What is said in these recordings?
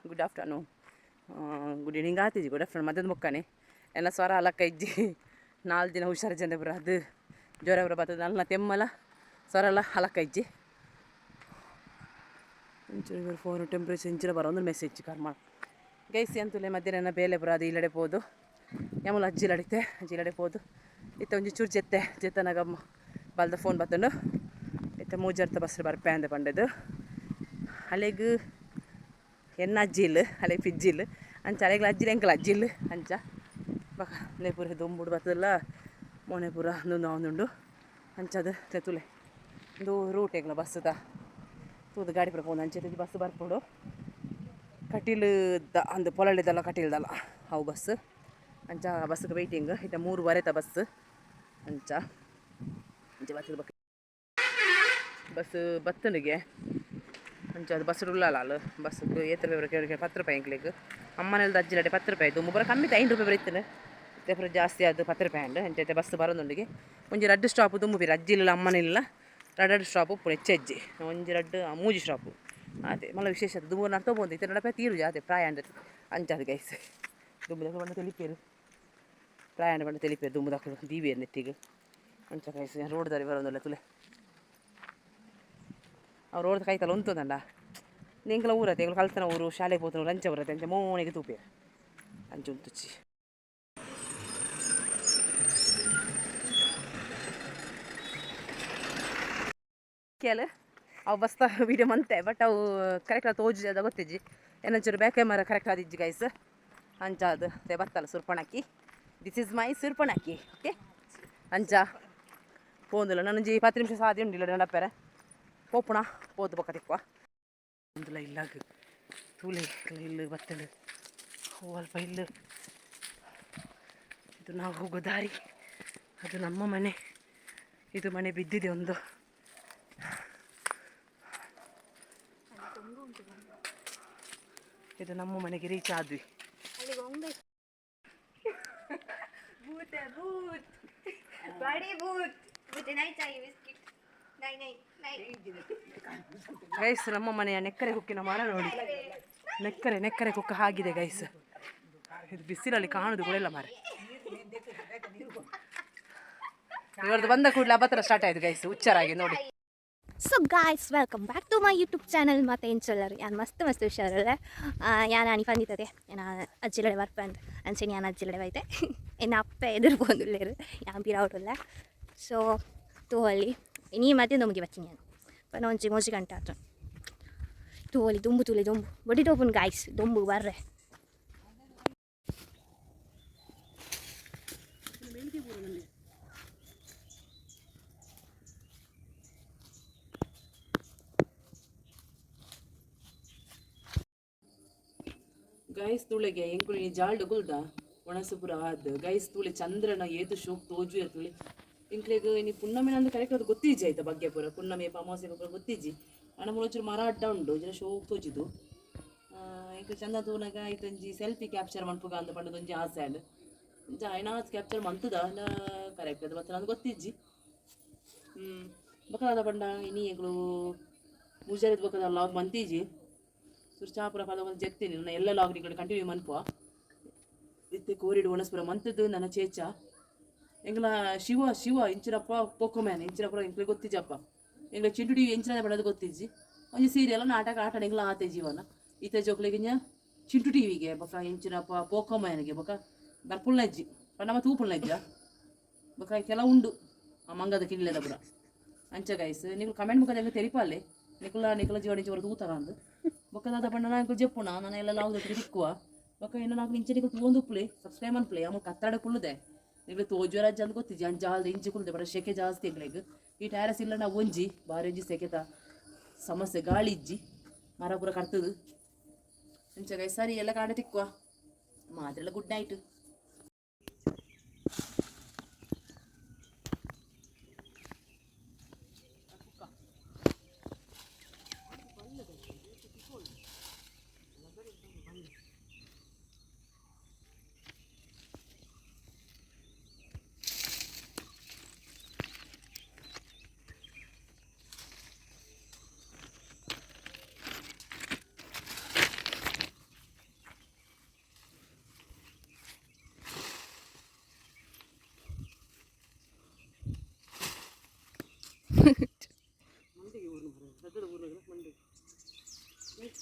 Good afternoon, good evening ಆತಿಜಿ, good afternoon. ಮದ್ದದ ಮುಕ್ಕನೆ ಎಲ್ಲ ಸ್ವರ ಅಲಕ್ಕ ಇಜ್ಜಿ. 4 ದಿನ ಹುಷಾರು ಜನ ಪುರ, ಅದು ಜ್ವರ ಪುರ ಬರ್ತದೆ. ನಲ್ಲ ತೆಮ್ಮಲ ಸ್ವರಲ ಅಲಕ್ಕ ಇಜ್ಜಿ. ಒಂಚೂರು ಫೋನ್ ಟೆಂಪ್ರೇಚರ್ ಇಂಚಿನ ಬರ ಒಂದು ಮೆಸೇಜ್ ಕರ್ಮ ಗೈಸಿ ಅಂತಲೇ. ಮಧ್ಯಾಹ್ನ ಬೇಲೆ ಪುರ ಅದು ಇಲ್ಲಡೆ ಪೋದು ಯಮುಲ ಅಜ್ಜಿಲಡಿತೆ ಅಜ್ಜಿಲಡೆ ಪೋದು ಇತ್ತ ಒಂಜಿ ಚೂರು ಜೆತ್ತೆ ಜೆತ್ತನಾಗ ಬಲ್ದ ಫೋನ್ ಬತ್ತಂಡು. ಇತ್ತೆ ಮೂಜರ್ತ ಬಸ್ ಬರ್ಪೆ ಅಂದೆ ಪಂಡದು. ಅಲೆಗ್ ಎನ್ನ ಅಜ್ಜಿ ಇಲ್ಲ, ಅಲೆಗ್ ಪಿಜ್ಜಿ ಇಲ್ಲ. ಅಂಚ ಅಲೆಗ್ಲ ಅಜ್ಜಿಲ, ಎಂಕಲ ಅಜ್ಜಿಲ್. ಅಂಚ ಬಕ ನೇಪುರ ದೊಂಬುಡು ಬತ್ತದಲ್ಲ, ಮೋನೆ ಪೂರ ಒಂದುಂಡು. ಅಂಚದ ತೆತುಲೆ ಇಂದು ರೂಟ್ ಎಂಕ್ಲ ಬಸ್ಸುದ ತೂದು ಗಾಡಿ ಪೂರ ಪೋಂದು. ಅಂಚೆ ಬಸ್ ಬರ್ಪುಂಡು. ಕಟೀಲು the ಅಂದು ಪೊಲಳಿದಲ್ಲ, ಕಟೀಲ್ದಲ್ಲ ಅವು ಬಸ್. ಅಂಚ ಬಸ್ಗೆ ವೆಯ್ಟಿಂಗ್. ಇತ್ತ 3:30ತ ಬಸ್. ಅಂಚ ಅಂಚ ಬತ್ತದ ಬಕ್ಕ ಬಸ್ ಬತ್ತನಿಗೆ. ಅಂಚ ಅದು ಬಸ್ ಉಳ್ಳಾಲ ಅಲ್ಲ. ಬಸ್ ಏತ್ ರೂಪಾಯಿ ಕೇಳಿ? 10 ರೂಪಾಯಿ ಎಂಕ್ಲೆಗ್. ಅಮ್ಮನೆಲ್ದ ಅಜ್ಜಿಲಡೆ 10 ರೂಪಾಯಿ. ದುಂಬು ಪೂರ ಕಮ್ಮಿ, 5 ರೂಪಾಯಿ ಬರೀತನೆ. ಇತ್ತೆ ಪೂರ ಜಾಸ್ತಿ ಆದ್ 10 ರೂಪಾಯಿ ಅಂಡ್. ಅಂಚ ಬಸ್ ಬರೋದುಂಡಿಗೆ ಒಂಜಿ ರಡ್ಡು ಸ್ಟಾಪ್ ದುಂಬು ಪಿರ. ಅಜ್ಜಿ ಇಲ್ಲ, ಅಮ್ಮನಿಲ್ಲ, ರಡ್ಡು ರಡ್ಡು ಸ್ಟಾಪ್ ಉಪ್ಪು ಹೆಚ್ಚೆಜ್ಜಿ. ಒಂಜಿ ರಡ್ಡು ಮೂಜಿ ಸ್ಟಾಪು ಅದೇ ಮಲ್ಲ ವಿಶೇಷ. ದುಂಬು ನಡ್ತೋಬೋದು, ಇತ್ತೆ ನಡಪೆ ತೀರು ಜಾತೆ ಪ್ರಾಯ ಅಂಡ್. ಅಂಚಾದ ಗೈಸ್, ದುಂಬು ಬಂಡ ತೆಲಿಪೇರು, ಪ್ರಾಯ ಅಂಡ್ ಬಂಡ ತೆಲಿಪೇರು. ದುಂಬು ದಕ್ಕಲು ದೀವಿಯರ್ ನೆತ್ತಿಗೆ. ಅಂಚ ಗೈಸ್, ರೋಡ್ ದಾರಿ ಬರೋದಲ್ಲ ತುಲೆ. ಅವ್ರು ರೋಡ್ ಕೈತಲ್ಲ ಉಂತುದಂಡ. ಎಂಕಲ ಊರತ್ತೆ, ಎಂಕಲ ಕಲ್ತನ ಊರು, ಶಾಲೆಗೆ ಪೋತನ ಅಂಚ ಊರತ್ತೆ. ಅಂಚ ಮೋನೆಗೆ ತೂಪೇರು, ಅಂಚ ಉಂತುಚಿ. ಕೇಳ ಅವು ಬಸ್ತ ವೀಡಿಯೋ ಮಂತೆ, ಬಟ್ ಅವು ಕರೆಕ್ಟ್ ಆಗಿ ತೋಜಿ ಅದ ಗೊತ್ತಿಜ್ಜಿ. ಏನೊಂಚೂರು ಬ್ಯಾಕ್ ಕ್ಯಾಮರಾ ಕರೆಕ್ಟ್ ಆದಿಜ್ಜಿ ಗೈಸ್. ಅಂಚ ಅದು ತೇ ಬತ್ತಲ್ಲ ಸುರ್ಪಣಕ್ಕಿ. This is my ಸುರ್ಪಣಕ್ಕಿ, ಓಕೆ. ಅಂಚ ಪೋಂದಿಲ್ಲ. ನಾನೊಂಜಿ 10 ನಿಮಿಷ ಸಾದಿ ಉಂಡಿಲ್ಲ ನಡಪೆರೆ. ಪೋಪುಣ ಪೋದು ಬೊಕ್ಕ ತಿಕ್ಕುವ. ಒಂದುಲ ಇಲ್ಲಾಗ ತೂಲೆ, ಇಲ್ಲು ಬತ್ತಂಡು. ಅಲ್ಪ ಇಲ್ಲು. ಇದು ನಾವು ಹೋಗೋ ದಾರಿ, ಅದು ನಮ್ಮ ಮನೆ. ಇದು ಮನೆ ಬಿದ್ದಿದೆ ಒಂದು. ಇದು ನಮ್ಮ ಮನೆಗೆ ರೀಚ್ ಆದ್ವಿ. भूत है, भूत, बड़ी भूत. मुझे नहीं चाहिए बिस्किट, नहीं नहीं नहीं. ಗೈಸ್, ನಮ್ಮ ಮನೆಯ ನೆಕ್ಕರೆ ಕುಕ್ಕಿನ ಮರ ನೋಡಿ. ನೆಕ್ಕರೆ ನೆಕ್ಕರೆ ಕುಕ್ಕ ಆಗಿದೆ ಗೈಸ್. ಇದು ಬಿಸಿಲಲ್ಲಿ ಕಾಣುದು ಕೂಡ ಇಲ್ಲ ಮಾರೆ. ಇವರದ್ದು ಬಂದ ಕೂಡಲೇ ಅಬತ್ರ ಸ್ಟಾರ್ಟ್ ಆಯ್ತು ಗೈಸ್. ಹುಚ್ಚರಾಗಿ ನೋಡಿ. So guys, welcome back to my YouTube channel. ಮತ್ತು ಎಂಚೊಲ್ಲರು? ಯಾನ್ ಮಸ್ತ್ ಮಸ್ತ್ ಹುಷಾರಲ್ಲ. ಯಾನ್ ಆನಿ ಪಂದಿತ್ತದೆ ಏನ ಅಜ್ಜಿಲಡೆ ಬರ್ಪ ಅಂತ. ಅಂಚೆನೆ ಯಾನ್ ಅಜ್ಜಿಲಡೆ ಬೈತೆ. ಎನ್ನ ಅಪ್ಪೆ ಎದುರು ಪೋಂದುಲ್ಲೆರ್, ಯಾನ್ ಪಿರವುಡುಲ್ಲೆ. ಸೊ ತೂವೊಲಿ, ಇನಿ ಮಧ್ಯ ದೊಂಬುಗೆ ಬತ್ತಿನಿ ಯಾನ್. ಪಂಡ ಒಂಜಿ 3 ಗಂಟೆ ಆತು. ತೂವೊಲಿ ದುಂಬು, ತೂಲೆ ದೊಂಬು ಬೊಡಿ ಟೋಪುನ್ ಗಾಯ್ಸ್, ದೊಂಬು ಬರ್ರೆ. ಗೈಸ್, ತುಳಿಗೆ ಎಂಕುಲು ಈ ಜಾಲ್ಡ್ ಕುಲ್ದ ಒಣಸು ಪೂರ ಆದ್ ಗೈಸ್. ತುಳಿ ಚಂದ್ರನ ಏತು ಶೋಕ್ ತೋಜು ತುಳಿ. ಎಂಕ್ಲೆಗ್ ಇನಿ ಪುಣ್ಣಮೆ ಅಂದ್ ಕರೆಕ್ಟ್ ಅದು ಗೊತ್ತಿಜ್ಜಿ ಆಯ್ತಾ ಬಗ್ಗೆ ಪೂರ. ಪುಣ್ಣಮೆ ಅಮಾವಾಸ್ಯೆ ಪೂರ ಗೊತ್ತಿಜ್ಜಿ. ಅಣ್ಣ ಮೂಲ ಮರ ಅಡ್ಡ ಉಂಡು ಜನ ಶೋಕ್ ತೋಜಿದು. ಎಂಕ್ಲು ಚಂದ ತೂನಗ ಐತೊಂಜಿ ಸೆಲ್ಫಿ ಕ್ಯಾಪ್ಚರ್ ಮನ್ಪುಗ ಅಂದ್ ಪಂಡದ ಒಂಜಿ ಆಸೆ ಆಂಡ್. ಇಂಚ ಐನಾತ್ ಕ್ಯಾಪ್ಚರ್ ಮಂತುದ ಕರೆಕ್ಟ್ ಅದು ಮತ್ತೆ ನಂದು ಗೊತ್ತಿಜ್ಜಿ. ಬೊಕ ದಾದ ಪಂಡ, ಇನಿ ಎಂಕುಲು ಪೂಜಾರಿದ ಬೊಕ ಲಾಗ್ ಮಂತಿಜಿ. ಸುರು ಚಾಪುರ ಪದ ಒಂದು ಜೆತ್ತೀನಿ. ನನ್ನ ಎಲ್ಲ ಲಾಗ್ ನಿಕಡೆ ಕಂಟಿನ್ಯೂ ಮನ್ಪುವ. ಇತ್ತೆ ಕೋರಿಡು ಒಣಸ್ಪುರ ಮಂತದ್ದು ನನ್ನ ಚೇಚ. ಎಂಗ್ಲ ಶಿವ ಶಿವ ಇಂಚಿನಪ್ಪ ಪೋಕೊಮ್ಯಾನ್ ಇಂಚಿನ ಪುರ ಎಂಕ್ಲೆ ಗೊತ್ತಿಜ್ಜಪ್ಪ. ಎಂಗ್ಲ ಚಿಂಟು ಟಿವಿ ಎಂಚಿನ ಪಡೋದು ಗೊತ್ತಿಜ್ಜಿ. ಒಂಜಿ ಸೀರಿಯಲ್ ನಾಟಕ ಆಟ ಎಂಗ್ಲ ಆತೆ ಜೀವನ. ಇತ್ತೆ ಜೋಕ್ಲೆಗಿಂಜ ಚಿಂಟು ಟಿವಿಗೆ ಬೊಕ ಇಂಚಿನಪ್ಪ ಪೋಕೊಮ್ಯಾನ್ಗೆ ಬೊಕ ಬರ್ಪುಲ್ನಜ್ಜಿ ಪಂಡ ತೂಪುಲ್ನಜ್ಜ. ಬೊಕ ಕೆಲವು ಉಂಡು ಆ ಮಂಗದ ಕಿನ್ಲೆದ ಪುರ. ಅಂಚ ಗೈಸ್, ನಿಕುಲು ಕಮೆಂಟ್ ಮುಖದ ಎಂಕ್ ತೆರಿಪಾಲೆ, ನಿಕುಲ ನಿಕುಲ ಜೀವನ ಇಂಚ ತೂತಾರ ಅಂದ್. ಬೊಕ್ಕ ದಾದ ಪಂಡ, ನಾನು ಜೆಪ್ಪುಣ ನಾನು ಎಲ್ಲ ಲಾಗ್ ತಿಕ್ಕುವ. ಬೊಕ್ಕ ಇನ್ನು ನಾಲ್ಕು ಇಂಚ ನಿಕುಲು ತೂವೊಂದು ಉಪ್ಪುಲೆ, ಸಬ್ಸ್ಕ್ರೈಬ್ ಮನ್ಪುಲೆ. ಆಮೇಲೆ ಕತ್ತಡ ಕುಳ್ಳುದೆ ನಿಕುಲು ತೋಜುವರ ಅಜ್ಜ ಅಂದ್ ಗೊತ್ತಿಜ್ಜಿ. ಅಂಚ ಜಾಲ್ದ ಇಂಚಿ ಕುಳ್ಳುದೆ. ಬಡ ಸೆಕೆ ಜಾಸ್ತಿ ಎಂಕ್ಲೆಗ್. ಈ ಟ್ಯಾರಸ್ ಇಲ್ಲ ನಾವು ಒಂಜಿ ಬಾರಿ ಒಂಜಿ ಸೆಕೆತ ಸಮಸ್ಯೆ. ಗಾಳಿ ಇಜ್ಜಿ, ಮರ ಪೂರ ಕರ್ತದು. ಅಂಚ ಗೈಸ್, ಸರಿ, ಎಲ್ಲ ಕಾಡೆ ತಿಕ್ಕುವ. ಮಾತ್ರೆಲ್ಲ ಗುಡ್ ನೈಟ್.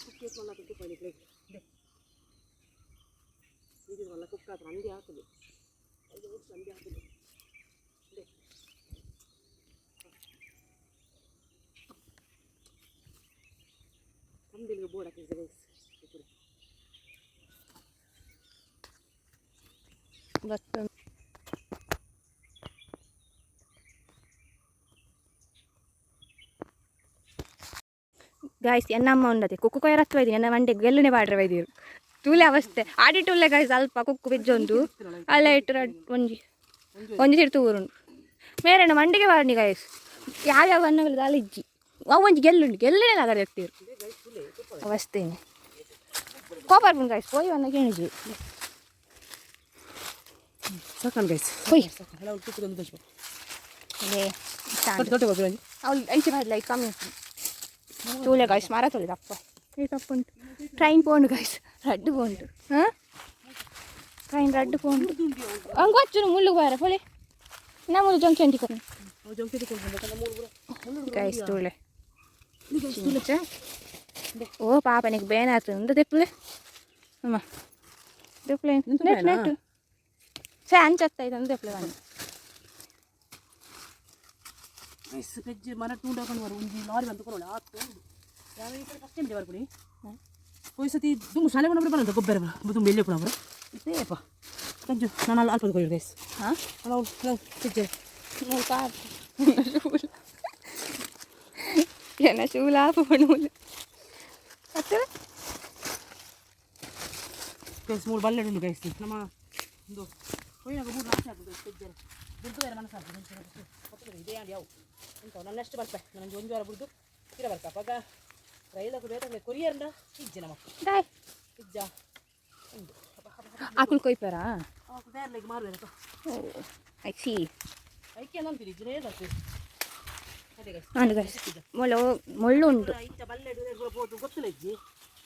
ಕುಕ್ಕೇತ್ ಮಲ್ಲ ತುಪ್ಪ ದೆ ಇದು ಮಲ್ಲ ಕುಕ್ಕ ಆತ್ರ ಅಂದಿ ಹಾಕುದು ಐದು ವರ್ಷ ಅಂದಿ ಹಾಕುದು ದೆ. ಕಂಬಿಲಿಗೆ ಬೋರ್ಡ್ ಹಾಕಿದೆ ಗೈಸ್. ಬರ್ತದೆ. ಗಾಯ್ಸ್, ಎನ್ನಮ್ಮ ಉಂಡತೆ ಕುಕ್ಕು ಕೊಯ್ರತ್ವ ಇದ್ದೀನಿ. ಎನ್ನ ಮಂಡೆ ಗೆಲ್ಲುನೆ ಪಾಡ್ರೆ ಬೈದಿರು. ತೂಲೆ ಅವಸ್ಥೆ ಆಡಿಟುಲ್ಲೆ ಗಾಯ್ಸ್. ಅಲ್ಪ ಕುಕ್ಕು ಬಿಜ್ಜೊಂದು ಅಲ್ಲ ಇಟ್ಟು ಒಂಜಿ ಒಂಜಿ ಸಿಡ್ತು ಊರುಂಡು ಮೇರೆನ ಮಂಡಿಗೆ ಬಾರ್ನಿ ಗಾಯ್ಸ್. ಯಾವ್ಯಾವ ಅನ್ನಗಳು ದಾಲ ಇಜ್ಜಿ. ಅವು ಒಂಜಿ ಗೆಲ್ಲುಂಡು, ಗೆಲ್ಲುನೆ ಲಾಗರೆ ಇರ್ತೀರು. ಅವಸ್ಥೆನೆ ಕೋಪ ಬರ್ಪುಂಡು ಗಾಯ್ಸ್. ಪೋಯಿ ವನ್ನ ಕೇಣಿಜಿ. ಸಾಕನ್ ಗೈಸ್. ಪೋಯ್. ಸಾಕನ್ ಅಲ್ಲ, ಕುಕ್ಕುದೊಂದು ದೋಷ. ಅದೇ. ತೊಟ್ಟೆ ಗೊತ್ತಿಲ್ಲ. ಅವ್ಳು ಅಂಚೆ ಮಾಡಲ ಕಮ್ಮಿ. ತೂಲೆ ಗಾಯ್ಸ್, ಮರ ತೊಲೆ ದಪ್ಪ ಈ ತಪ್ಪುಂಟು. ಟ್ರೈನ್ ಪೋಂಡು ಗಾಯ್ಸ್, ರಡ್ಡು ಪೋಂಡು. ಹಾಂ, ಟ್ರೈನ್ ರಡ್ಡು ಪೋಂಡು. ಹಂಗೆ ವಚ್ಚುನು ಮುಳ್ಳು ಬಾರ ಪೋಲೆ. ನಮ್ಮದು ಜಂಕ್ಷನ್ ತಿಕ್ಕೊಂಡು ಗಾಯ್ಸ್. ತೂಲೆ, ಓ ಪಾಪ, నీకు ಬೇನ ಆತು ದೆಪ್ಪಲೆ ಅಮ್ಮ ದೆಪ್ಪಲೆ. ನೆಟ್ ನೆಟ್ ಸೇ ಅಂಚತ್ತ ಇದು ದೆಪ್ಪಲೆ ಬನ್ನಿ. ಗೈಸ್, ಪೆಜ್ಜಿ ಮರ ಟೂಂಡ್ ಹಾಕೊಂಡು ಬರು. ಒಂಜಿ ಲಾರಿ ಬಂದು ಕೊರೋಳೆ ಆತು. ಯಾವ ಈ ಕಡೆ ಫಸ್ಟ್ ಟೈಮ್ ಬರ್ಪುನಿ. ಪೋಯ್ ಸತಿ ದುಂಬು ಶಾಲೆ ಕೊನಬ್ರೆ ಬರಂತ ಗೊಬ್ಬರ ದುಂಬು ಎಲ್ಲಿ ಕೊನಬ್ರೆ ಇತ್ತೇಪ್ಪ ಕಂಜು. ನಾನು ಅಲ್ಲಿ ಅಲ್ಪ ಕೊಯ್ದು ಗೈಸ್. ಹಾಂ. ಹಲೋ ಹಲೋ, ಪೆಜ್ಜೆ. ಮೂರು ಪಾಪ ಏನ ಶೂಲ ಪೋಣು ಅತ್ತ. ಗೈಸ್, ಮೂರು ಬಲ್ಲೆ ಉಂಟು ಗೈಸ್. ನಮ್ಮ ಒಂದು ಕೊಯ್ನಾಗ ಮೂರು ನಾಶ ಆಗ್ತದೆ ಗೈಸ್. ಪೆಜ್ಜೆ ದುಡ್ಡು ಬೇರೆ ಮನಸ್ಸಾಗ್ತದೆ. ಇದೇ ಆಂಡಿ ಯಾವು ಎಂತ ನಾನು ನೆಕ್ಸ್ಟ್ ಬರ್ಪೆ. ನನಗೆ ಒಂದು ವಾರ ಬಿಡ್ದು ತೀರ ಬರ್ಪ. ಅವಾಗ ರೈಲಕ್ಕೆ ಬೇಕಾದ್ರೆ ಕೊರಿಯರ್ನ ಇಜ್ಜೆ ನಮ್ಮ ದಾಯ್. ಇಜ್ಜ ಉಂಟು. ಆಕುಲ್ ಕೊಯ್ಪಾರಾ? ಬೇರೆ ಮಾರುವೇನಪ್ಪ. I C. ಐಕೆ ಅಂತೀರಿ ಇಜ್ಜೆ ಬರ್ತದೆ. ಅದೇ ಗೈಸ್. ಹಾಂ ಗೈಸ್, ಮುಳ್ಳು ಮುಳ್ಳು ಉಂಟು. ಇಂಚ ಬಲ್ಲೆ ಬೋದು ಗೊತ್ತಿಲ್ಲ ಇಜ್ಜಿ.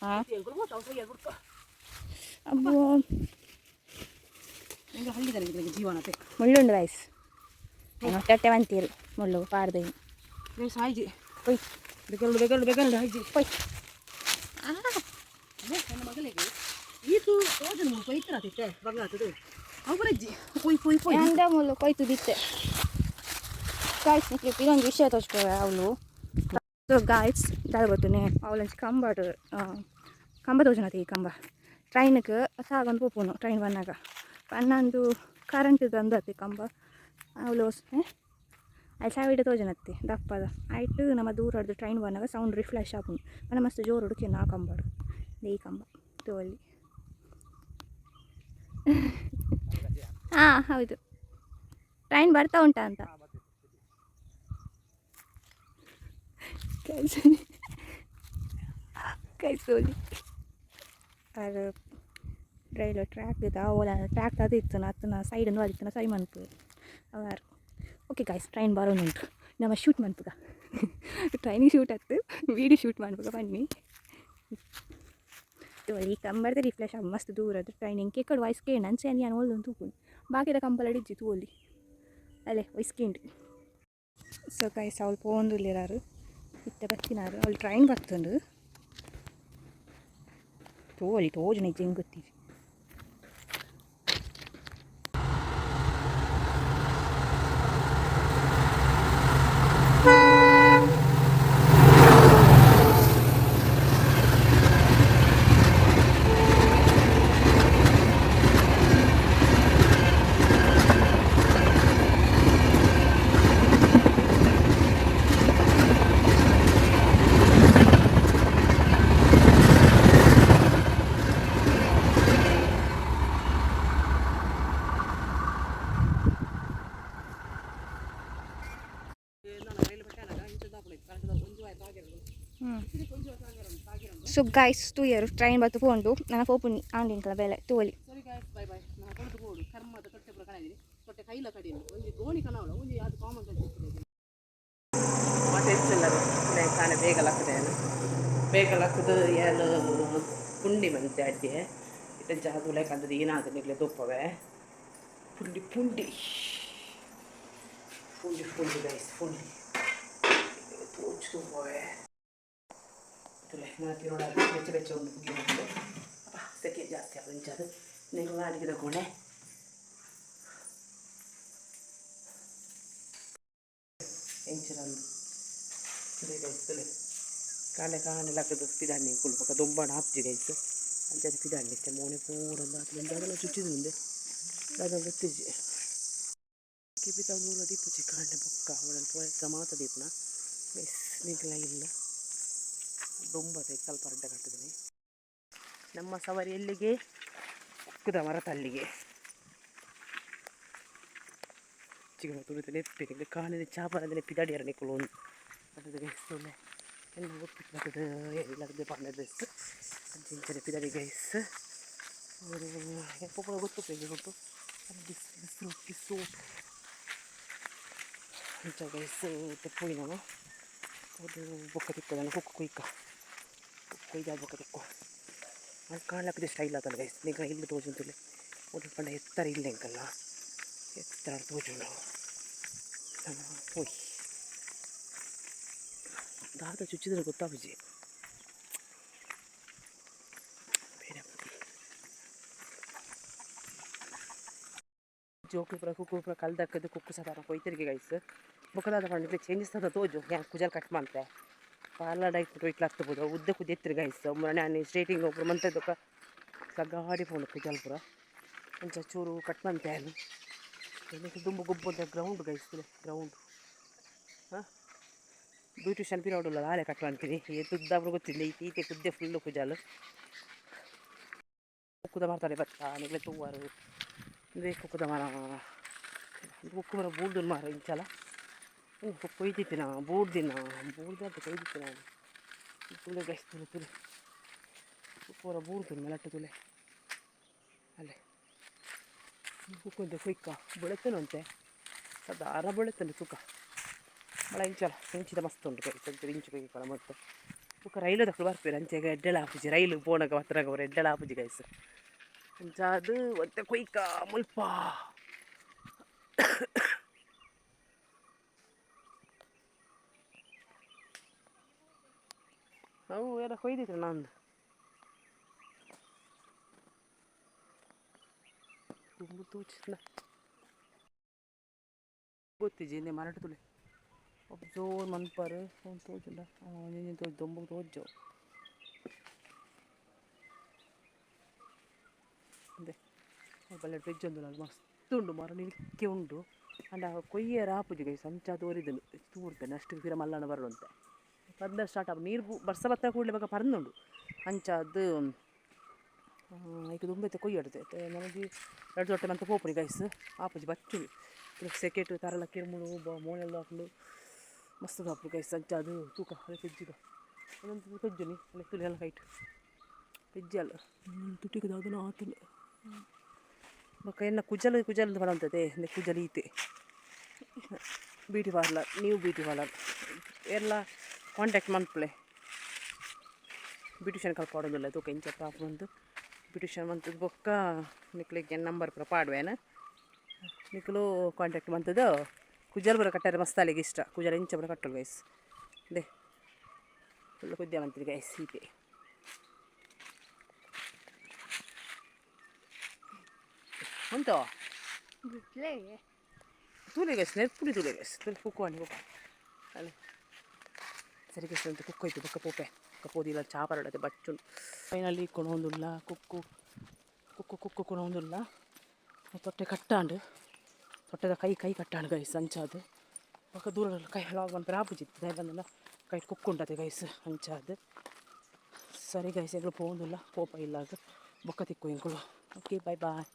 ಹಾಂ. ಎಂಕುಲು ಅವಸರ ಗುಡ್ಕ. ಅಬ್ಬೋ. ಎಂಗೆ ಹಳ್ಳಿದಾನೆ ನಿಮಗೆ ಜೀವನತೆ. ಮುಳ್ಳುಂಡು ಗೈಸ್. ಹೊಟ್ಟೆ ಹೊಟ್ಟೆ ಬಂತೀರಿ ಮುಳ್ಳು ಪಾಡ್ದು. ಗೈಸ್, ಆಯ್ಜಿ. ಪೊಯ್. ಬೇಕಲ್ಡು ಬೇಕಲ್ಡು ಬೇಕಲ್ಡು ಆಯ್ಜಿ. ಪೊಯ್. ನನ್ನ ಮಗಳಿಗೆ ಈತು ತೋಜನ ಕೊಯ್ತರಾತಿತ್ತೆ ಬಂಗಾತದು ಅವು ಬರಜ್ಜಿ. ಪೊಯ್ ಪೊಯ್ ಪೊಯ್. ಎಂದ ಮುಳ್ಳು ಕೊಯ್ತು ದಿತ್ತೆ. ಗಾಯ್ಸ್, ನಿಕ್ಲೆ ಇದೊಂದು ವಿಷಯ ತೋಚ್ತವೆ ಅವಳು. ಸೊ ಗಾಯ್ಸ್, ದಾದ ಗೊತ್ತುನೆ, ಅವಳೊಂಜಿ ಕಂಬ ಕಂಬ ತೋಜುನತೆ. ಈ ಕಂಬ ಟ್ರೈನ್ಗೆ ಸಾಗೊಂದು ಪೋಪುನು. ಟ್ರೈನ್ ಬಂದಾಗ ಪನ್ನೊಂದು ಕರೆಂಟ್ ತಂದತ್ತೆ ಕಂಬ. ಅವಳು ಅಲ್ಲಿ ಸಾವಿಡ ತೋಜನತ್ತೆ ದಪ್ಪದ ಆಯ್ತು. ನಮ್ಮ ದೂರ ಹೊಡೆದು ಟ್ರೈನ್ ಬಂದಾಗ ಸೌಂಡ್ ರಿಫ್ಲೆಶ್ ಆಪುಂಡು. ಮನ ಮಸ್ತ್ ಜೋರು ಹುಡುಕಿ ಆ ಕಂಬಡು. ಈ ಕಂಬ ತೋಲಿ. ಹಾಂ, ಹೌದು, ಟ್ರೈನ್ ಬರ್ತಾ ಉಂಟಾ ಅಂತ. ಕೈಸೋಲಿ ಅದು ರೈಲು ಟ್ರ್ಯಾಕ್ ಇದೆ. ಓಲ ಟ್ರ್ಯಾಕ್ ಅದು ಇತ್ತು ಅತ್ತನ ಸೈಡ್ ಅದಿತ್ತು ಸರಿ ಮನ್ಪು ಅವಾರು. ಓಕೆ ಗಾಯ್ಸ್, ಟ್ರೈನ್ ಬರೋನುಂಟು. ನಮ್ಮ ಶೂಟ್ ಮನ್ಪುಗ. ಟ್ರೈನಿಗೆ ಶೂಟ್ ಆಯ್ತು, ವೀಡಿಯೋ ಶೂಟ್ ಮನ್ಪುಗ ಬನ್ನಿ. ಈ ಕಂಬರ್ದ ರಿಫ್ಲೆಶ್ ಮಸ್ತ್ ದೂರ ಅದು ಟ್ರೈನ್ ಎಂಕೆ ಕಡೆ ವಾಯ್ಸ್ ಕೇಂಡ್ ಅಂಚೆ ನಾನು ಓಲ್ದೊಂದು ತೂಪುಂಡು. ಬಾಕಿದ ಕಂಬಲಡಿಜ್ಜಿ ತೂವೊಲಿ. ಅಲ್ಲೇ ವಾಯ್ಸ್ ಕೇಂಡ್. ಸೊ ಗೈಸ್, ಅವಳು ಪೋಂದುಲ್ಲೆರಾರು ಇತ್ತೆ ಬತ್ತಿನಾರು. ಅವಳು ಟ್ರೈನ್ ಬರ್ತುಂಡು ತೋಲಿ ತೋಜುನ ಇಜ್ಜಿ ಹೆಂಗೆ ಗೊತ್ತೀವಿ. ಸೊ ಗಾಯ್ಸ್, ತೂಯರು ಟ್ರೈನ್ ಬತ್ತು ಪೋಂಡು. ನನ್ನ ಪೋಪುನಿ ಆಂಡಿಂಕಲ ಬೇಲೆ ತೂವಲಿ. ಸರಿ ಗಾಯ್ಸ್, ಬೈ ಬೈ. ನಾನು ಕೊಡದು ಬೋಡು ಕರ್ಮದ ತೊಟ್ಟೆ ಪೂರ ಕಣದಿರಿ. ತೊಟ್ಟೆ ಕೈಲ ಕಡಿನು ಒಂಜಿ ಗೋಣಿ ಕಣವಳ ಒಂಜಿ ಅದು ಕಾಮನ್ ಸೆನ್ಸ್. ಮತ್ತೆ ಹೆಚ್ಚಿಲ್ಲ ಕಾಣೆ. ಬೇಗ ಲಕ್ಕದೆ ಬೇಗ ಲಕ್ಕದು ಏನು ಪುಂಡಿ ಮಂತೆ ಅಡ್ಗೆ ಇತ್ತೆ ಜಾದು ಲೈಕ್ ಏನಾದ ನಿಗ್ಲೆ ತುಪ್ಪವೆ. ಪುಂಡಿ ಪುಂಡಿ ಪುಂಡಿ ಪುಂಡಿ ಗೈಸ್, ಪುಂಡಿ ತೋಚ್ ತುಪ್ಪವೆ. ತುಲೆ ನನ್ನ ತಿರೋಡ ಬೆಚ್ಚ ಬೆಚ್ಚ ಉಂಡು ಪುಗಿ ಉಂಡು. ಅಪ್ಪ ಸೆಕೆ ಜಾಸ್ತಿ ಆಪುಂಡು ಇಂಚಾದ್ ನಿಂಗೆ ಅಡಿಗೆದ ಕೋಣೆ ಎಂಚಿನ ತುಲೆ ಗೈಸ್ ತುಲೆ ಕಾಂಡೆ ಕಾಂಡೆ ಲಕ್ಕದು ಪಿದಾಂಡಿ ಕುಲು ಬೊಕ ದೊಂಬಾಣ ಆಪುಜಿ ಗೈಸ್ ಅಂಚಾದ್ ಪಿದಾಂಡಿ ಇತ್ತೆ ಮೋನೆ ಪೂರ ದಾದಲ ಚುಚ್ಚಿದುಂದೆ ದಾದ ಗೊತ್ತಿಜ್ಜಿ ಕೆಬಿತ ನೂಲ ದೀಪುಜಿ ಕಾಂಡೆ ಬೊಕ್ಕ ಅವಳನ್ನು ಪೋಯ ಮಾತ ದೀಪುನ ಗೈಸ್ ನಿಗ್ಲ ಇಲ್ಲ ದೊಂಬತೆ ಸ್ವಲ್ಪ ಅಡ್ಡ ಕಟ್ಟಿದ್ದೀನಿ. ನಮ್ಮ ಸವಾರಿ ಎಲ್ಲಿಗೆ? ಕುಕ್ಕುದ ಮರತಲ್ಲಿಗೆ. ಚಿಕ್ಕ ತುಳಿತ ನೆಪ್ಪಿ ಕಾಣಿದ ಚಾಪನದ ನೆಪ್ಪಿ ದಡಿಯರ ನಿಕ್ಕುಲು ಒಂದು ಅದು ಗೈಸ್ ತುಲೆ ಎಲ್ಲ ಒಪ್ಪಿಟ್ಟು ಬರ್ತದೆ ಇಲ್ಲ ಪಾಂಡ ಡ್ರೆಸ್ ಅಂಚಿಂಚನೆ ಪಿದಡಿ ಗೈಸ್ ಎಪ್ಪ ಗೊತ್ತು ಗೊತ್ತು ಬಿಸ್ ಬಿಸಿಲು ಬಿಸು ಅಂಚ ಗೈಸ್ ತೆಪ್ಪೋಯಿ ನಾನು ಅದು ಬೊಕ್ಕ ತಿಕ್ಕದನ ಕುಕ್ಕು ಕುಯ್ಕ ಕುಯ್ದ ಬೊಕ್ಕ ತಿಕ್ಕು ಅದು ಕಾಣ್ಲಕ್ಕದೆ ಸ್ಟೈಲ್ ಆತಲ್ಲ ಗೈಸ್. ನಿಂಗೆ ಇಲ್ಲಿ ತೋಜುಂತುಲೆ ಒಟ್ಟು ಪಂಡ ಎತ್ತರ ಇಲ್ಲ ಎಂಕಲ್ಲ ಎತ್ತರ ತೋಜುಂಡು ಪೋಯ್ ದಾದ ಚುಚ್ಚಿದ್ರೆ ಗೊತ್ತಾಪುಜಿ ಬೇರೆ ಜೋಕ್ಲು ಪೂರ ಕುಕ್ಕು ಪೂರ ಕಲ್ದಕ್ಕದು ಕುಕ್ಕು ಸಾಧಾರಣ ಕೊಯ್ತರಿಗೆ ಗೈಸ್. ಬೊಕ್ಕದಾದ ಪಂಡ ಚೇಂಜಸ್ ಅದ ತೋಜು ಯಾನ್ ಕುಜಲ್ ಕಟ್ ಮಂತೆ ಪಾರ್ಲರ್ ಐಪುಂಡು ಇಟ್ಲ ಹತ್ತಬೋದು ಉದ್ದ ಕುದ್ದೆ ಎತ್ತಿರಿ ಗೈಸ್. ನಾನು ಸ್ಟ್ರೈಟಿಂಗ್ ಒಬ್ಬರು ಮಂತದೊಕ್ಕ ಗಾಡಿ ಪೋಂಡು ಕುಜಲ್ ಪೂರ ಅಂಚ ಚೂರು ಕಟ್ ಮಂತೆ ದುಂಬು ಗೊಬ್ಬದ ಗ್ರೌಂಡ್ ಗೈಸ್ ಗ್ರೌಂಡ್. ಹಾಂ ಬ್ಯೂಟಿಷನ್ ಪಿರೋಡುಲ್ಲ ಆಲೆ ಕಟ್ ಮಂತೀನಿ ಏತ್ ಉದ್ದ ಗೊತ್ತಿಲ್ಲ ಈತೆ ಈತೆ ಕುದ್ದೆ ಫುಲ್ಲು ಕುಜಾಲು ಕುಕ್ಕುದ ಮಾಡ್ತಾರೆ ಬತ್ತ ನಿಗ್ಲೆ ತೂವಾರು ಇಂದೇ ಕುಕ್ಕುದ ಮರ ಕುಕ್ಕು ಮರ ಬೂರ್ದು ಮಾರ ಇಂಚಲ ಕೊಯ್ದಿತ್ತಿನ ಬೂರ್ದಿನ ಬೂರ್ದು ಕೊಯ್ದಿತ್ತಿನ ತುಲೆ ಗೈಸ್ ತುಲೆ ತುಲೆ ಪೂರ ಬೂರ್ದು ಮೆಲಟ್ಟು ತುಲೆ ಅಲ್ಲೇ ಕುಕ್ಕೊಂತೆ ಕುಯ್ಕ ಬೊಳೆತನಂತೆ ಸದಾರ ಬೊಳೆತನೆ ತುಕ ಮಳ ಇಂಚಲ ಇಂಚಿದ ಮಸ್ತ್ ಉಂಟು ಕೈ ಇಂಚು ಕೊಯ್ಕೊಳ ಮತ್ತೆ ಬೊಕ್ಕ ರೈಲು ದಕ್ಕಲು ಬರ್ಪೇರು ಅಂಚೆಗ ಎಡ್ಡೆಲ ಆಪುಜಿ ರೈಲು ಪೋನಗ ಬತ್ತನಾಗ ಅವರು ಎಡ್ಡೆಲ ಆಪುಜಿ ಗೈಸ್. ಅಂಚ ಅದು ಒತ್ತೆ ಕೊಯ್ಕ ಮುಲ್ಪ ಅವು ಎಲ್ಲ ಕೊಯ್ದಿತ್ತು ನಂದು ತುಂಬ ತೂಚಿನ ಗೊತ್ತಿಜಿ ಇಂದೆ ಮರಟು ತುಲೆ ಒಬ್ಬ ಜೋರು ಮನ್ಪರು ಅವ್ನು ತೋಜುಂಡ ಒಂಜೊಂಜಿ ತೋಜು ದೊಂಬುಗ್ ತೋಜು ಇಂದೆ ಬಲ್ಲೆ ಬ್ರಿಡ್ಜ್ ಉಂದುಲ್ಲ ಮಸ್ತ್ ಉಂಡು ಮರ ನಿಲ್ಕೆ ಉಂಡು ಅಂಡ ಕೊಯ್ಯರ ಆಪುಜಿ ಗೈಸ್. ಅಂಚ ತೋರಿದನು ತೂರ್ತೇನೆ ಅಷ್ಟು ಪಿರ ಮಲ್ಲನ ಬರುವಂತೆ ಪರ್ದ ಸ್ಟಾರ್ಟ್ ಆಪು ನೀರು ಬರ್ಸ ಬತ್ತ ಕೂಡಲೇ ಬೊಕ ಪರಂದುಂಡು ಅಂಚ ಅದು ಐಕ್ ದುಂಬೆತ್ತೆ ಕೊಯ್ಯಡ್ತೆ ನಮಗೆ ರಡ್ಡ್ ದೊಟ್ಟೆ ಮಂತ ಪೋಪುನಿ ಗೈಸ್ ಆಪುಜಿ ಬಚ್ಚುಂಡು ಸೆಕೆಟ್ ತರಲ ಕಿರ್ಮುಡು ಮೋನೆಲ್ಲ ಹಾಕೊಂಡು ಮಸ್ತ್ ಆಪುಂಡು ಗೈಸ್. ಅಂಚ ಅದು ತೂಕ ಅದೇ ಪೆಜ್ಜಿಗ ಒಂದೊಂದು ಪೆಜ್ಜುನಿ ಅಲ್ಲಿ ತುಲೆ ಎಲ್ಲ ಹೈಟ್ ಪೆಜ್ಜಿ ಅಲ್ಲ ತುಟಿಗೆ ದಾದನ ಆತುಂಡು ಬೊಕ ಎನ್ನ ಕುಜಲ್ ಕುಜಲ್ ಪನೊಂತತೆ ಕುಜಲ್ ಈತೆ beauty parlour new beauty parlour ಎಲ್ಲ ಕಾಂಟ್ಯಾಕ್ಟ್ ಮನ್ಪುಲೆ. ಬ್ಯೂಟಿಷಿಯನ್ ಕಲ್ಪಾಡೊಂದುಲ್ಲ ತೂಕ ಇಂಚ ಪ್ರಾಪುಂದು ಬ್ಯೂಟಿಷಿಯನ್ ಮಂತುದು ಬೊಕ್ಕ ನಿಕ್ಲೆಗ್ ಎನ್ನ ನಂಬರ್ ಪೂರ ಪಾಡ್ವೇನ ನಿಕುಲು ಕಾಂಟ್ಯಾಕ್ಟ್ ಮಂತುದು ಕುಜಲ್ ಪೂರ ಕಟ್ಟರೆ ಮಸ್ತ್ ಅಲೆಗ್ ಇಷ್ಟ ಕುಜಲ್ ಇಂಚ ಪೂರ ಕಟ್ಟೊಲಿ ಗೈಸ್ ದೆ ಫುಲ್ ಕುದ್ಯ ಮಂತಿರಿ ಗೈಸ್ ಈತೆ ಉಂಟು ತೂಲೆ ಗೈಸ್ ನೆರ್ಪುಡಿ ತೂಲೆ ಗೈಸ್ ತುಲೆ ಕುಕ್ಕು ಅಣಿ ಕುಕ್ಕು ಅಲ್ಲ ಸರಿ ಗೈಸ್ ಅಂತ ಕುಕ್ಕು ಆಯ್ತು ಬೊಕ್ಕ ಪೋಪೆ ಬೊಕ್ಕ ಪೋದಿಲ್ಲ ಚಾ ಪರಡತೆ ಬಚ್ಚುಂಡು ಫೈನಲಿ ಕೊನೊಂದುಲ್ಲ ಕುಕ್ಕು ಕುಕ್ಕು ಕುಕ್ಕು ಕೊನೊಂದುಲ್ಲ ತೊಟ್ಟೆ ಕಟ್ಟಾಂಡು ತೊಟ್ಟೆದ ಕೈ ಕೈ ಕಟ್ಟಾಂಡು ಗೈಸ್ ಅಂಚಾದ್ ಬೊಕ್ಕ ದೂರ ಕೈ ಲಾಗ್ ಮನ್ಪೆರೆ ಆಪುಜಿ ದಾಯೆ ಪಂಡ ಕೈಟ್ ಕುಕ್ಕು ಉಂಡತೆ ಗೈಸ್ ಅಂಚಾದ್ ಸರಿ ಗೈಸ್ ಎಂಕುಲು ಪೋವೊಂದುಲ್ಲ ಪೋಪ ಇಲ್ಲಾಗ ಬೊಕ್ಕ ತಿಕ್ಕು ಎಂಕುಲು. Okay bye bye.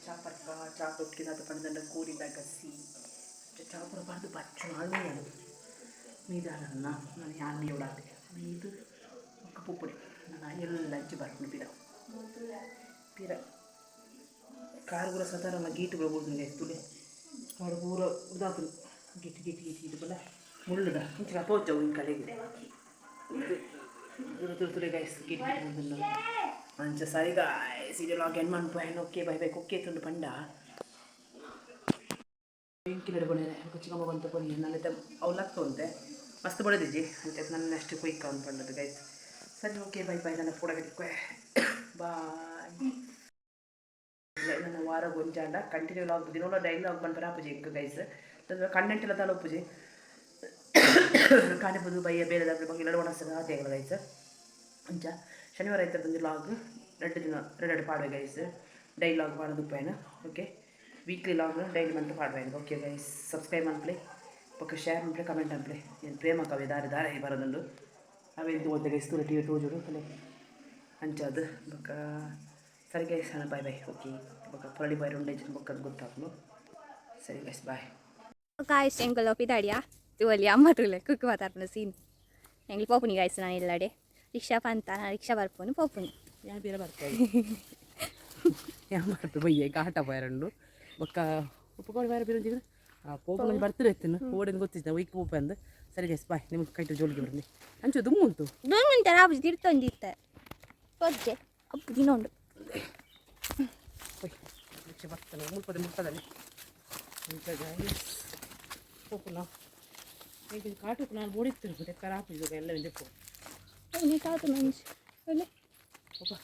ಚಾಪರ್ಕ ಚಾಪೊಟ್ಟಿಗೆ ಪಂಡ ಕೋರಿದ ಗಸಿ ಚಾಪುರ ಪರ್ದು ಬಚ್ಚು ಅಳುವುದು ಮೀದಾರನ್ನ ನಾನು ಯಾನ್ ಮೀಯೋಡಾತೆ ಮೀದು ಬೊಕ್ಕ ಪುಪ್ಪುಡಿ ನಾನು ಎಲ್ಲ ಅಂಚಿ ಬರ್ಪುಂಡು ಪಿರ ಪಿರ ಕಾರ್ ಪೂರ ಸಾಧಾರಣ ಗೀಟ್ ಪೂರ ಬೂರ್ದುಂಡು ಗೈಸ್ ತೂಲೆ ಕಾರ್ ಪೂರ ಉದಾತುಂಡು ಗಿಟ್ ಗಿಟ್ ಗಿಟ್ ಗಿಟ್ ಪಂಡ ಮುಳ್ಳುದ ಇಂಚಿನ ತೋಜವು ಇಂಕಲೆಗ್ ದೂರ ದೂರ ತುಲೆ ಗೈಸ್ ಗಿಟ್ ಗಿಟ್ ಬೂರ್ದುಂಡು ಅಂಚ ಸರಿ ಗಾಯ್ಸ್ ಇದು ಲಾಗ್ ಎಂಡ್ ಮನ್ಪುವೆ. Okay bye bye. ಕುಕ್ಕೆ ತುಂಡು ಪಂಡ ಚಿಕ್ಕಿಲಡೆ ಬೊಣೆ ಚಿಕ್ಕಮ್ಮ ಬಂತ ಪೊನಿ ನನ್ನ ಅವು ಲಕ್ಕ ಉಂತೆ ಮಸ್ತ್ ಬಡದಿಜ್ಜಿ ಅಂಚೆ ನನ್ನ ಅಷ್ಟು ಕುಯ್ಕ ಒಂದು ಪಂಡದು ಗೈಸ್. ಸರಿ, ಓಕೆ, ಬೈ ಬಾಯ್. ನನ್ನ ಪೂಡ ಬಾಯ್. ನನ್ನ ವಾರ ಗೊಂಜಾಂಡ ಕಂಟಿನ್ಯೂ ಲಾಗ್ ದಿನೋಲ ಡೈಲಿ ಲಾಗ್ ಬಂದ್ರೆ ಆಪುಜಿ ಇಂಕ್ ಗೈಸ್. ಕಂಟೆಂಟ್ ಎಲ್ಲ ತಾಲ ಉಪ್ಪುಜಿ. ಕಾಣಿಪುದು ಬಯ್ಯ ಬೇರೆ ಬಗ್ಗೆ ಇಲ್ಲ ಒಣಸದ ಆತೆ ಗೈಸ್. ಅಂಚ ಶನಿವಾರ ಐತಂದು ಲಾಗ್ ಎರಡು ದಿನ ಎರಡು ಎರಡು ಪಾಡುವೆ ಗೈಸ್. ಡೈಲಿ ಲಾಗ್ ಮಾಡೋದು ಉಪ್ಪಾಯನ. ಓಕೆ, ವೀಕ್ಲಿ ಲಾಗ್ ಡೈಲಿ ಮಂತ್ ಪಾಡುವೆ. ಓಕೆ ಗೈಸ್, ಸಬ್ಸ್ಕ್ರೈಬ್ ಮನ್ಪಲೆ, ಬೊಕ್ಕ ಶೇರ್ ಮನ್ಪಲೆ, ಕಮೆಂಟ್ ಮನ್ಪಲೆ. ಏನು ಪ್ರೇಮ ಕವಿ ದಾರಿ ದಾರೆ ಬರೋದುಂಡು ಅವೆಂತು ಓದ್ತೆ ಗೈಸ್. ತೂರ ಟಿವಿ ತೋಜುಡು ಅಲ್ಲೇ ಅಂಚಾದು. ಬೊಕ್ಕ ಸರಿ ಗೈಸ್, ಬಾಯ್ ಬಾಯ್. ಓಕೆ, ಬೊಕ್ಕ ಪೊರಳಿ ಬಾಯ್ ಉಂಡೆ ಬೊಕ್ಕ ಗೊತ್ತಾಗ್ಲು. ಸರಿ ಗೈಸ್, ಬಾಯ್. ಗಾಯ್ಸ್, ಎಂಕಲ್ ಪಿದಾಡಿಯಾ ತೂವಲಿ ಅಮ್ಮ ತೂಲೆ ಕುಕ್ ಮಾತಾಡ್ಪುನ ಸೀನ್. ಎಂಗ್ಲು ಪೋಪುನಿ ಗಾಯ್ಸ್. ನಾನು ಇಲ್ಲಡೆ ರಿಕ್ಷಾ ಪಂತ, ನಾನು ರಿಕ್ಷಾ ಬರ್ಪುನು ಪೋಪುನಿ. ಯಾನ್ ಬೇರೆ ಬರ್ತಾರೆ ಯಾನ್ ಬರ್ಪೆ. ಬಯ್ಯ ಘಾಟ ಪೋಯರಂಡು ಬೊಕ್ಕ ಉಪ್ಪುಕೋಡಿ ಬೇರೆ ಬೇರೆ ಆ ಪೋಪುನ ಬರ್ತಿರ ಇತ್ತನು ಓಡಿನ ಗೊತ್ತಿದ್ದ ಒಯ್ಕ್ ಪೋಪೆ ಅಂದ್. ಸರಿ ಗೈಸ್, ಬಾಯ್. ನಿಮಗೆ ಕೈಟು ಜೋಳಿಗೆ ಬರಲಿ. ಅಂಚು ದುಮ್ಮು ಉಂಟು. ದುಮ್ಮುಂಟು ರಾಬುಜಿ ತಿರ್ತೊಂದಿತ್ತ ಪೊಜ್ಜೆ ಅಪ್ಪು ದಿನ ಉಂಡು. ಒಯ್ ರಿಕ್ಷೆ ಬರ್ತಾನೆ ಮುಲ್ಪದ ಮುಟ್ಟದಲ್ಲಿ ಇಂಚ ಗೈಸ್ ಪೋಪುನ. ಈಗ ಕಾಟು ನಾನು ಓಡಿತ್ತಿರ್ಬೋದು ಲೆಕ್ಕ ಆಪುಜಿ ಎಲ್ಲ ಒಂಜಿ ನೀ ಕಾತು ಮಂಜು ಒಳ್ಳೆ. ಒಪ್ಪ.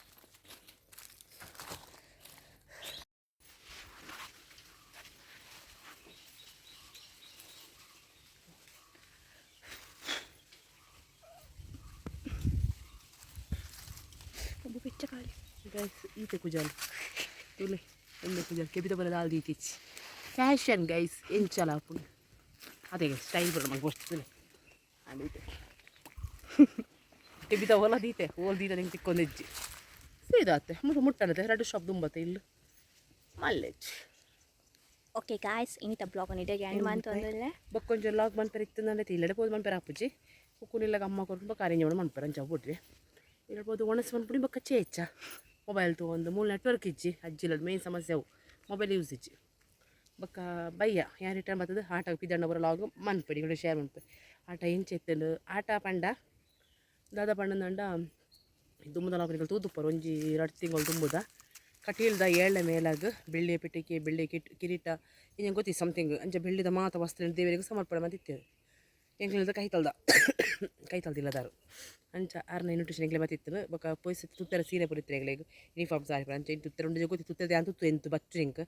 ಒಬ್ಬ ಬೆಚ್ಚ ಖಾಲಿ. ಗೈಸ್, ಈತೆ ಕುಜಾಲ್ ತುಲೆ ಒಂದೇ ಕುಜಾಲ್ ಕೆಬಿತ ಬರ ದಾಲ್ ದೀತಿಚ್ ಫ್ಯಾಷನ್ ಗೈಸ್. ಎಂಚಲ ಆಪುಂಡು ಅದೇ ಗೈಸ್, ಸ್ಟೈಲ್ ಬರ ಮಂಗೆ ಬೋಸ್ಟ್ ತುಲೆ. ಅಂಡ್ ಈತೆ ಕೆಬಿತ ಓಲ ದೀತೆ ಓಲ್ ದೀತೆ ನಿಂಗೆ ತಿಕ್ಕೊಂದೆಜ್ಜಿ ಸೀದಾತೆ ಮುಟ್ಟ ಮುಟ್ಟನತೆ ಎರಡು ಶಾಪ್ ದುಂಬತ್ತೆ ಇಲ್ಲ ಮಲ್ಲೆಜ್ಜಿ. ಓಕೆ ಗಾಯ್ಸ್, ಇನ್ನಿತ ಬ್ಲಾಗ್ ಇಡಗೆ ಎಂಡ್ ಮಂತೊಂದುಲ್ಲೆ. ಬೊಕ್ಕೊಂಜಿ ಲಾಗ್ ಮನ್ಪೆರೆ ಇತ್ತಂದ್ರೆ ಇಲ್ಲಡೆ ಪೋದು ಮನ್ಪೆರೆ ಆಪುಜಿ. ಕುಕ್ಕುನಿಲ್ಲಗ ಅಮ್ಮ ಕೊರ್ಪು ಬೊಕ್ಕ ಅರೇಂಜ್ ಮಾಡಿ ಮನ್ಪೆರೆ. ಅಂಚ ಬಿಡ್ರಿ ಇಲ್ಲಡೆ ಒಣಸ್ ಮನ್ಪುಡಿ. ಬೊಕ್ಕ ಚೇಚ ಮೊಬೈಲ್ ತಗೊಂಡು ಮೂಲ ನೆಟ್ವರ್ಕ್ ಇಜ್ಜಿ ಅಜ್ಜಿಲ್ಲ. ಮೇನ್ ಸಮಸ್ಯೆ ಅವು ಮೊಬೈಲ್ ಯೂಸ್ ಇಜ್ಜಿ. ಬೊಕ್ಕ ಬಯ್ಯ ಯಾರು ರಿಟರ್ನ್ ಬರ್ತದೆ ಆಟ ಪಿದಣ್ಣ ಬರೋ ಲಾಗ್ ಮನ್ಪಡಿ ಕೂಡ ಶೇರ್ ಮನ್ಪೆ. ಆಟ ಎಂಚ ಇತ್ತಂಡು ಆಟ ಪಂಡ ದಾದ ಪಂಡಂದಂಡ ದುಮ್ಮದ ಲಾಗ್ ತೂದುಪ್ಪರು. ಒಂಜಿ ರಡ್ಡ್ ತಿಂಗಳು ತುಂಬುದ ಕಟೀಲ್ದ ಏಳನೇ ಮೇಲಾಗ್ ಬೆಳ್ಳಿಯ ಪೆಟ್ಟಿಗೆ, ಬೆಳ್ಳಿಯ ಕಿರೀಟ ಇಂಜ ಗೊತ್ತಿ ಸಮಥಿಂಗ್. ಅಂಚ ಬೆಳ್ಳಿದ ಮಾತ ವಸ್ತು ದೇವರಿಗೆ ಸಮರ್ಪಣೆ ಮಂತಿತ್ತೇವೆ. ಎಂಕ್ಲೆದ ಕೈತಲ್ದ ಕೈತಲ್ದಿಲ್ಲದಾರು ಅಂಚ ಆರ್ನ ಇನ್ವಿಟೇಷನ್ ಎಂಕ್ಲೆ ಬತ್ತಿತ್ತು. ಬೊಕ್ಕ ಪೊಯ್ಸ್ ತುತ್ತರ ಸೀರೆ ಪುರಿತ್ರೆ ಎಂಕ್ಲೆಗ್ ಯೂನಿಫಾರ್ಮ್ ಸಾರಿ ಪೂರ. ಅಂಚ ತುತ್ತರ ಉಂಡು ಗೊತ್ತಿ ತುತ್ತದೆ ಅಂತ ತುತ್ತು ಎಂತು ಬಚ್ಚು ಎಂಕ್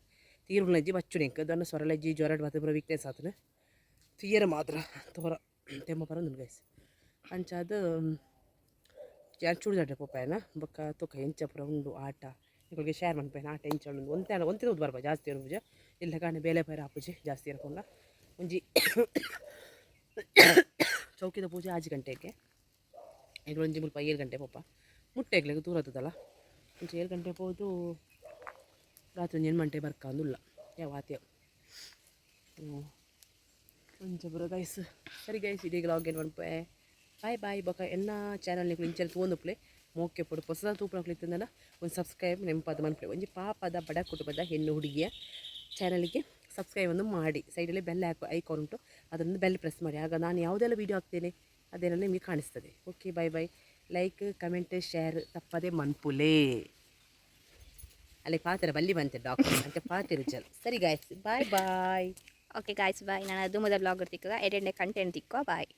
ತೀರುಲಜ್ಜಿ ಬಚ್ಚು ಎಂಕ್ ದೊನ್ನ ಸ್ವರಲಜ್ಜಿ ಜ್ವರ ಬತ್ತ ಪೂರ ವೀಕ್ನೆಸ್ ಆತನ ತೀರ ಮಾತ್ರ ತೋರ ತೆಮ್ಮ ಪರ ಗೈಸ್. ಅಂಚಾದ್ ಯಾನ್ ಚೂಡಿದಾಟ ಪೋಪಾಯನ. ಬೊಕ್ಕ ತೊಕ ಎಂಚ ಪೂರ ಉಂಡು ಆಟ ನಿಗಳಿಗೆ ಶೇರ್ ಮನ್ಪೇನ. ಆಟ ಎಂಚ ಉಂಡು ಒಂತೆ ಒಂತೆ ತೂದು ಬರ್ಪ ಜಾಸ್ತಿ ಇರ್ಪುಜ ಇಲ್ಲ ಕಾಣೆ ಬೇಲೆ ಪೈರ ಆಪುಜಿ ಜಾಸ್ತಿ ಇರ್ಪುಂಡ. ಒಂಜಿ ಚೌಕಿದ ಪೂಜೆ 6 ಗಂಟೆಗೆ. ಈಗ ಒಂಜಿ ಮುಲ್ಪ 7 ಗಂಟೆ ಪೋಪ ಮುಟ್ಟೆ ಎಗ್ಲೆಗ್ ದೂರ ಆತದಲ್ಲ. ಒಂಜಿ 7 ಗಂಟೆ ಪೋದು ರಾತ್ರಿ ಒಂಜಿ 8 ಗಂಟೆ ಬರ್ಕಂದುಲ್ಲ ಯಾವ ಆತ್ಯ ಅಂಚ ಪೂರ ಗೈಸ್. ಸರಿ ಗೈಸ್, ಇಡೀ ಲಾಗ್ ಏನು ಮನ್ಪೆ. Boy boy. ಬೊಕ ಎನ್ನ ಚಾನಲ್ ನಿಕುಲು ಇಂಚನೆ ತೂವೊಂದುಪ್ಪುಲೆ ಮೋಕೆ ಪೊಡು. ಪೊಸದ ತೂಪುನಕುಲು ಇತ್ತಂದಲ ಒಂದು ಸಬ್ಸ್ಕ್ರೈಬ್ ನೆಂಪಾದ ಮನ್ಪುಲೆ. ಒಂಜಿ ಪಾಪದ ಬಡ ಕುಟುಂಬದ ಹೆಣ್ಣು ಹುಡುಗಿಯ ಚಾನಲ್ಗೆ ಸಬ್ಸ್ಕ್ರೈಬ್ ಒಂದು ಮಾಡಿ. ಸೈಡಲ್ಲಿ ಬೆಲ್ ಹಾಕೋ ಐಕಾನ್ ಉಂಟು, ಅದನ್ನು ಬೆಲ್ ಪ್ರೆಸ್ ಮಾಡಿ. ಆಗ ನಾನು ಯಾವುದೆಲ್ಲ ವೀಡಿಯೋ ಹಾಕ್ತೇನೆ ಅದೆಲ್ಲ ನಿಮಗೆ ಕಾಣಿಸ್ತದೆ. Okay, bye bye. Like, comment, share ತಪ್ಪದೆ ಮನ್ಪುಲೆ. ಅಲ್ಲಿ ಪಾತ್ರ ಬಲ್ಲಿ ಬಂತೆ ಡಾಕ್ಟರ್ ಅಂತ ಪಾತಿರು ಚಲ್. ಸರಿ guys, bye bye. Okay guys, bye. ನಾನು ಅದು ಮೊದಲು ಬ್ಲಾಗ್ ತಿಕ್ಕುವ ಎಡೆಂಡೆ ಕಂಟೆಂಟ್ ತಿಕ್ಕುವ. ಬಾಯ್,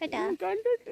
ಟಾಟಾ. ಕಂಟೆಂಟ್.